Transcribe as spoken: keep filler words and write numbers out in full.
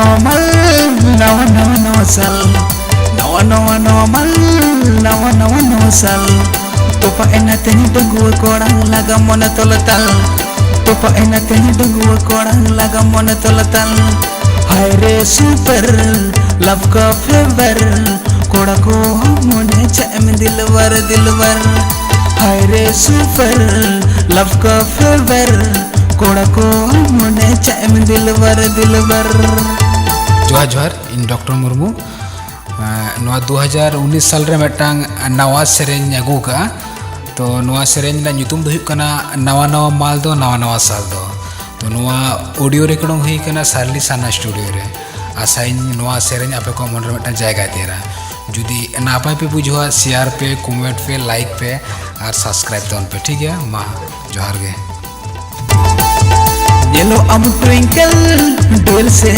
ᱱᱟᱣᱟ ᱱᱟᱣᱟ ᱱᱟᱣᱟ ᱥᱟᱞ, ᱱᱟᱣᱟ ᱱᱟᱣᱟ ᱱᱟᱣᱟ ᱢᱟᱞ, ᱱᱟᱣᱟ ᱱᱟᱣᱟ ᱱᱟᱣᱟ ᱥᱟᱞ᱾ ᱛᱚᱯᱟ ᱮᱱᱟ ᱛᱮᱦᱮᱧ ᱰᱟᱺᱜᱩᱣᱟᱹ ᱠᱚᱲᱟ, ᱞᱟᱜᱟ ᱢᱚᱱᱮ ᱛᱚᱞ ᱛᱟᱞ᱾ ᱛᱚᱯᱟ ᱮᱱᱟ ᱛᱮᱦᱮᱧ ᱰᱟᱺᱜᱩᱣᱟᱹ ᱠᱚᱲᱟ, ᱞᱟᱜᱟ ᱢᱚᱱᱮ ᱛᱚᱞ ᱛᱟᱞ᱾ ᱦᱟᱭ ᱨᱮ ᱥᱩᱯᱟᱨ ᱞᱟᱵᱷ ᱠᱟ ᱯᱷᱮᱵᱟᱨ, ᱠᱚᱲᱟ ᱠᱚ ᱢᱚᱱᱮ ᱪᱮᱫ ᱮᱢ ᱫᱤᱞᱵᱟᱨ ᱫᱤᱞᱵᱟᱨ᱾ ᱦᱟᱭ ᱨᱮ ᱥᱩᱯᱟᱨ ᱞᱟᱵᱷ ᱠᱟ ᱯᱷᱮᱵᱟᱨ, ᱠᱚᱲᱟ ᱠᱚ ᱢᱚᱱᱮ ᱪᱮᱫ ᱮᱢ ᱫᱤᱞᱵᱟᱨ ᱫᱤᱞᱵᱟᱨ᱾ ᱡᱚᱦᱟᱨ ᱡᱚᱦᱟᱨ, ᱤᱧ ᱰᱚᱠᱴᱚᱨ ᱢᱩᱨᱢᱩ᱾ ᱮᱸ, ᱱᱚᱣᱟ ᱫᱩ ᱦᱟᱡᱟᱨ ᱩᱱᱤᱥ ᱥᱟᱞ ᱨᱮ ᱢᱤᱫᱴᱟᱝ ᱱᱟᱣᱟ ᱥᱮᱨᱮᱧ ᱟᱹᱜᱩ ᱠᱟᱜᱼᱟ᱾ ᱛᱚ ᱱᱚᱣᱟ ᱥᱮᱨᱮᱧ ᱨᱮᱱᱟᱜ ᱧᱩᱛᱩᱢ ᱫᱚ ᱦᱩᱭᱩᱜ ᱠᱟᱱᱟ ᱱᱟᱣᱟ ᱱᱟᱣᱟ ᱢᱟᱞ ᱫᱚ ᱱᱟᱣᱟ ᱱᱟᱣᱟ ᱥᱟᱞ ᱫᱚ᱾ ᱛᱚ ᱱᱚᱣᱟ ᱚᱰᱤᱭᱳ ᱨᱮᱠᱚᱨᱰᱤᱝ ᱦᱩᱭ ᱠᱟᱱᱟ ᱥᱟᱨᱞᱤ ᱥᱟᱱᱟ ᱥᱴᱩᱰᱤᱭᱳ ᱨᱮ᱾ ᱟᱥᱟᱭᱟᱹᱧ ᱱᱚᱣᱟ ᱥᱮᱨᱮᱧ ᱟᱯᱮ ᱠᱚᱣᱟᱜ ᱢᱚᱱᱮ ᱨᱮ ᱢᱤᱫᱴᱟᱝ ᱡᱟᱭᱜᱟᱭ ᱛᱮᱭᱟᱨᱟ᱾ ᱡᱩᱫᱤ ᱱᱟᱯᱟᱭ ᱯᱮ ᱵᱩᱡᱷᱟᱹᱣᱟ, ᱥᱮᱭᱟᱨ ᱯᱮ, ᱠᱚᱢᱮᱱᱴ ᱯᱮ, ᱞᱟᱭᱤᱠ ᱯᱮ ᱟᱨ ᱥᱟᱵᱥᱠᱨᱟᱭᱤᱵ ᱛᱟᱵᱚᱱ ᱯᱮ, ᱴᱷᱤᱠ ᱜᱮᱭᱟ? ᱢᱟ, ᱡᱚᱦᱟᱨ ᱜᱮ᱾ ᱧᱮᱞᱚᱜ ᱟᱢ ᱴᱩᱭᱤᱝᱠᱮᱞ ᱰᱩᱭᱮᱞ ᱥᱮ